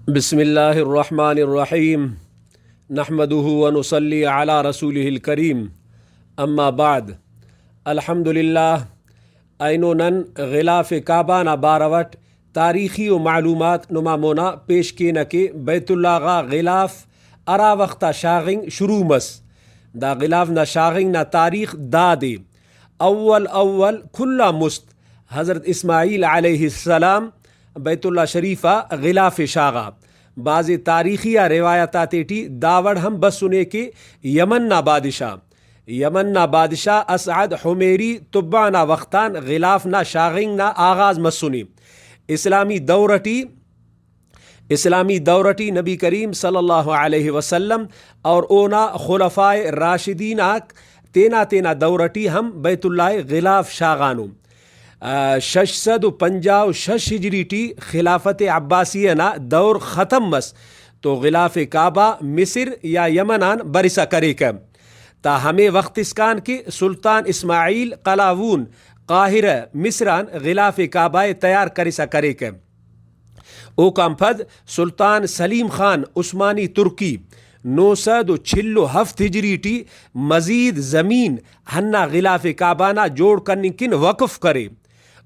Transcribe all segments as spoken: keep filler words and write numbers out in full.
بسم اللہ الرحمن الرحیم۔ نحمدہ و نصلی علی رسولہ الکریم۔ اما بعد۔ الحمدللہ، اینو نن غلاف کعبہ نا بارو اٹ تاریخی و معلومات نما مونا پیش کینہ کہ بیت اللہ غا غلاف ہرا وخت آ شاغنگ شروع مس۔ دا غلاف نا شاغنگ نا تاریخ دادے۔ اول اول کل آن مست حضرت اسماعیل علیہ السلام بیت اللہ شریف آ غلاف ءِ شاغا۔ بھازے تاریخی آ روایت آتیٹی دا وڑ ہم بسنے کہ یمن نا بادشاہ، یمن نا بادشاہ اسعد حمیری تبع نا وخت آن غلاف نا شاغنگ نا آغاز مسنے۔ اسلامی دور ٹی، اسلامی دور ٹی نبی کریم صلی اللہ علیہ وسلم اور اونا خلفائے راشدین آک تینا تینا دور ٹی ہم بیت اللہ غلاف شاغانو۔ آ، شش سد و پنجاہ و شش ہجری ٹی خلافت عباسیہ نا دور ختم مس تو غلاف کعبہ مصر یا یمن آن برسا کریکہ۔ تا ہمے وخت اسکان کہ سلطان اسماعیل قلاوون قاہرہ مصر آن غلاف کعبہ ءِ تیار کرسا کریکہ۔ اوکان پد سلطان سلیم خان عثمانی ترکی نو سد و چل و ہفت ہجری ٹی مزید زمین ہندا غلاف کعبہ نا جوڑ کننگ کن وقف کرے۔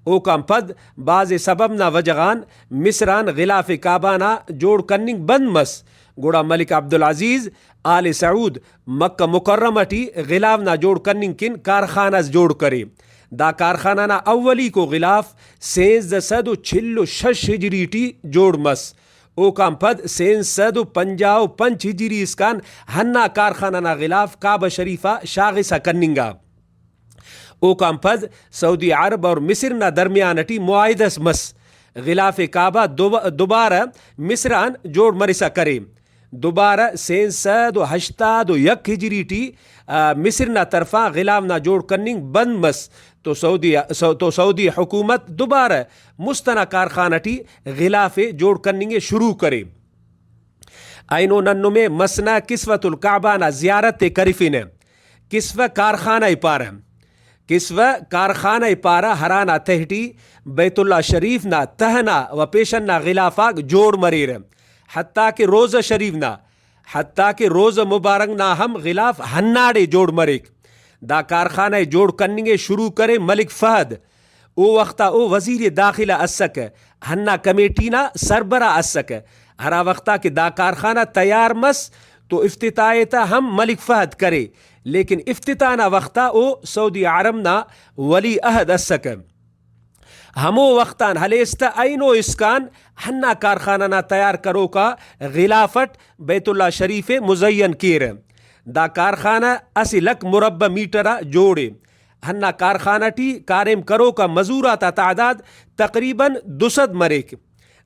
اوکان پد بھازے سبب نا وجہ غان مصر آن غلاف کعبہ نا جوڑ کننگ بند مس، گڑا ملک عبدالعزیز آل سعود مکہ مکرمہ ٹی غلاف نا جوڑ کننگ کن کارخانہ اس جوڑ کرے۔ دا کارخانہ نا اولیکو غلاف سینزدہ سد و چل و شش ہجری ٹی جوڑ مس۔ اوکان پد سینزدہ سد و پنجاہ و پنچ ہجری اسکان ہندا کارخانہ نا غلاف کعبہ شریف آ شاغسا کننگا۔ اوکان پد سعودی عرب اور مصر نا درمیان ٹی معاہدہ اس مس۔ غلاف کعبہ دوبا-، دوبارہ مصر آن جوڑ مرسا کرے۔ دوبارہ سینزدہ سد و ہشتاد و یک ہجری ٹی، آ، مصر نا طرفان غلاف نا جوڑ کننگ بند مس تو سعودی، سعو-، تو سعودی حکومت دوبارہ مست انا کارخانہ ٹی غلاف ءِ جوڑ کننگ ءِ شروع کرے۔ اینو نن نمے مسنہ کسوۃ الکعبہ نا زیارت ءِ کرفنہ۔ کسوہ کارخانہ ءِ پارہ۔ کسوہ کارخانہ ءِ پارہ، ہرانا تہٹی بیت اللہ شریف نا تہہ نا و پیشن نا غلاف آک جوڑ مریرہ، حتیٰ کہ روضہ شریف نا، حتیٰ کہ روضہ مبارک نا ہم غلاف ہنداڑے جوڑ مریک۔ دا کارخانہ ءِ جوڑ کننگ ءِ شروع کرے ملک فہد۔ او وخت آ او وزیر داخلہ اسکہ، ہندا کمیٹی نا سربراہ اسکہ۔ ہرا وخت آ کہ دا کارخانہ تیار مس تو افتتاح ءِ تا ہم ملک فہد کرے، لیکن افتتاح نا وخت آ او سعودی عرب نا ولی عہد اسکہ۔ ہمو وخت آن ہلیس تہ اینو اسکان ہندا کارخانہ نا تیار کروکا غلاف اٹ بیت اللہ شریف ءِ مزین کیرہ۔ دا کارخانہ اسہ لکھ مربع میٹر آ جوڑ ءِ۔ ہندا کارخانہ ٹی کاریم کروکا مزور آتا تعداد تقریباً دو سد مریک۔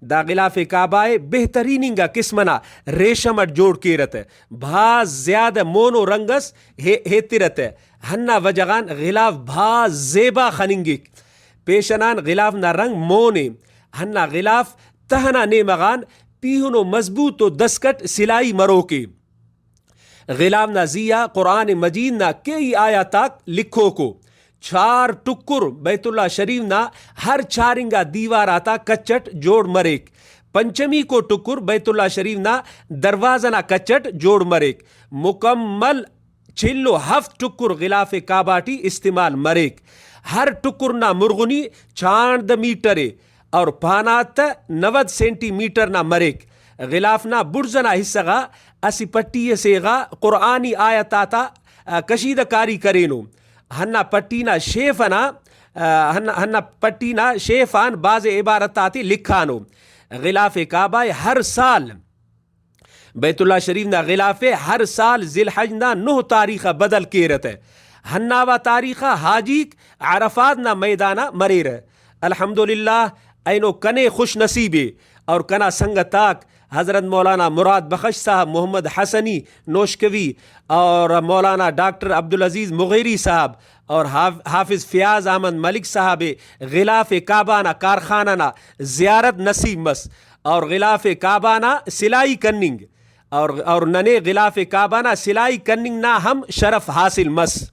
دا غلاف کعبہ ءِ بہترین انگا قسم ئنا ریشم اٹ جوڑ کیرہ تہ، بھاز زیادہ مون و رنگ اس ہے-، ہیترہ تہ، ہندا وجہ غان غلاف بھاز زیبا خننگک۔ پیشن آن غلاف نا رنگ مون ءِ۔ ہندا غلاف تہہ نا نیمہ غان پیہنو مضبوط و دسکٹ سلائی مروک ءِ۔ غلاف نا زی آ قرآن مجید نا کیہی آیات آک لکھوکو۔ چار ٹکر بیت اللہ شریف نا ہر چار انگا دیوار آتا کچ اٹ جوڑ مریک۔ پنچمیکو ٹکر بیت اللہ شریف نا دروازہ نا کچ اٹ جوڑ مریک۔ مکمل چل و ہفت ٹکر غلاف کعبہ ٹی استعمال مریک۔ ہر ٹکر نا مرغنی چاندہ میٹر ءِ۔ اور پانات تہ نود سینٹی میٹر نا مریک۔ غلاف نا بڑز ئنا حصہ غا اسہ پٹی ئسے غا قرآنی آیت آتا، آ، کشیدہ کاری کرینو۔ ہندا پٹی نا شیف ئنا، آ، ہن-، ہندا پٹی نا شیف آن بھازے عبارت آتے لکھانو۔ غلاف کعبہ ءِ ہر سال بیت اللہ شریف نا غلاف ءِ ہر سال ذی الحج نا نہ تاریخ آ بدل کیرہ تہ، ہنداوا تاریخ آ حاجیک عرفات نا میدان آ مریرہ۔ الحمدللہ، اینو کنے خوش نصیب ءِ اور کنا سنگت آک حضرت مولانا مراد بخش صاحب، محمد حسنی نوشکوی اور مولانا ڈاکٹر عبدالعزیز مغیری صاحب اور حاف-، حافظ فیاض احمد ملک صاحب ءِ غلاف کعبہ نا کارخانہ نا زیارت نصیب مس۔ اور غلاف کعبہ نا سلائی کننگ اور، اور ننے غلاف کعبہ نا سلائی کننگ نا ہم شرف حاصل مس۔